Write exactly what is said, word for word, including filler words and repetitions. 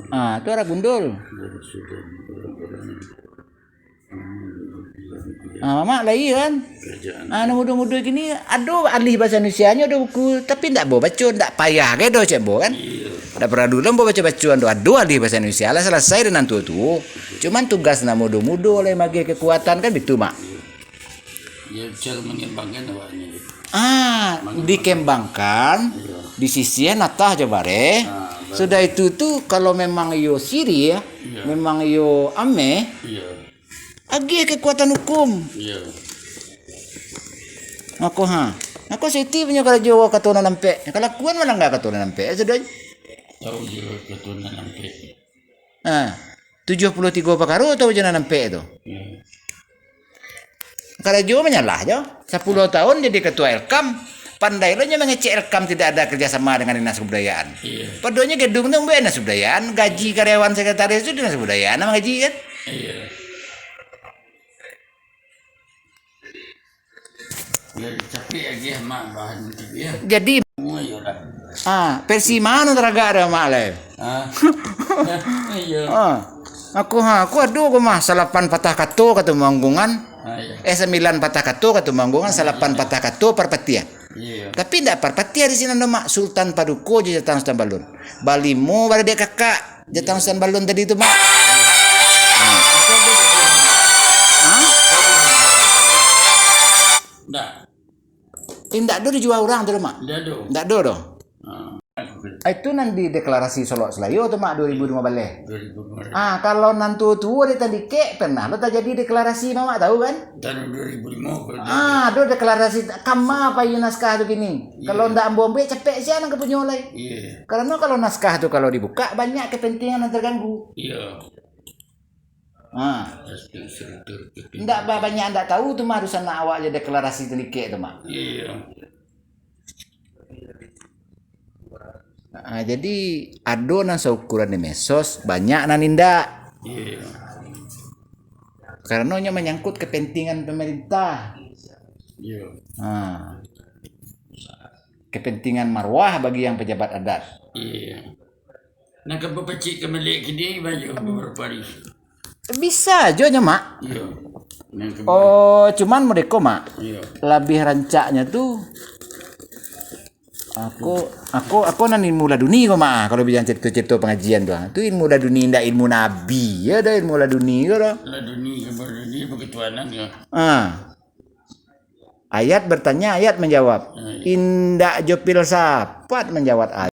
Ah, tu arak gundul. Ah, mamak lai kan? Ah, anak mudo-mudo kini ado alih bahasa Indonesia nyo, ado buku, tapi ndak ambo baco, ndak payah gai doh cek ambo kan? Ndak paralu lah ambo baco-bacoan doh, ado alih bahasa Indonesia lah salasai dengan tuo-tuo. Cuman tugas anak mudo-mudo lai magiah kekuatan kan bitu, Mak? Iyo, cara mangembangkan awaknyo. Ah, dikembangkan, disisiah natah jo bareh. Sudah itu tu, kalau memang iyo siriah, memang iyo ameh, agiah kekuatan hukum. Iyo. Mako, ha. Mako Siti punyo karajo kato nan ampek. Kalakuan malangga kato nan ampek, sudah. Tahu jo kato nan ampek. Ha. Tujuah puluah tigo pakaro tahu jo nan ampek tu. Karajo manyalah jo. Sapuluah tahun jadi ketua Elkam. Pandai lo nyo mangecek Elkam tidak ada kerjasama dengan Dinas Kebudayaan. Iyo. Padohal nyo gedung tu buek Dinas Kebudayaan, gaji karyawan sekretaris tu Dinas Kebudayaan nan manggaji kan? Iyo. Yo, capek lagi mak bahan tu yo. Jadi, ah, versi mano taragak dah mak lai? Ah. Iyo. Ah. Aku ha, aku ado ko mah salapan patah kato ka Tumanggungan. Ah, iyo. Eh, sambilan patah kato ka Tumanggungan, salapan patah kato Parpatiah. Iyo. Tapi ndak Parpatiah di sinan doh, Mak. Sultan Paduko jo Jatang Sultan Balun. Balimo baradek kakak. Jatang Sultan Balun tadi tu, Mak. Hah? Ndak. Eh, ndak ado dijua urang tu doh, Mak? Ndak ado. Ndak ado doh. Ah. Ah, itu nan di deklarasi Solok Selayo tu, Mak, dua ribu lima baleh. Dua ribu lima baleh. Ah, kalau nan tuo-tuo di Tandikek, pernah lo tajadi deklarasi, Mamak tahu kan? Tahun dua ribu lima. Ah, ado deklarasi, kama payi naskah tu kini. Iyo. Kalau ndak ambo ambiak, capek sia nan ka punyo lai. Iyo. Karano kalau naskah tu kalau dibukak, banyak kepentingan nan terganggu. Iyo. Ha. Ndak ba-, banyak ndak tahu tu mah, dusanak awak je deklarasi Tandikek tu mah. Iyo. Ha, jadi ado nan saukuran di medsos, banyak nan indak. Iyo. Karano nyo manyangkut kepentingan pemerintah. Iyo. Ha. Kepentingan marwah bagi yang pejabat adat. Iyo. Nan ka bapacik ka baliak kini, bayo babarapo hari? Bisa jo nyo, Mak. Iyo. Nan ka Oh, cuman modeko, Mak. Iyo. Labiah rancaknyo tu, aku, aku, aku nan ilmu laduni ko, Mak. Kalau bilang cerito-cerito pangajian tu, ah. Tu ilmu laduni, ndak ilmu nabi. Yo, ado ilmu laduni ko doh. Laduni ka laduni, baketuhanan ka. Ah. Ayat bertanya, ayat menjawab. Hmm. Indak jo filsafat manjawab ayat.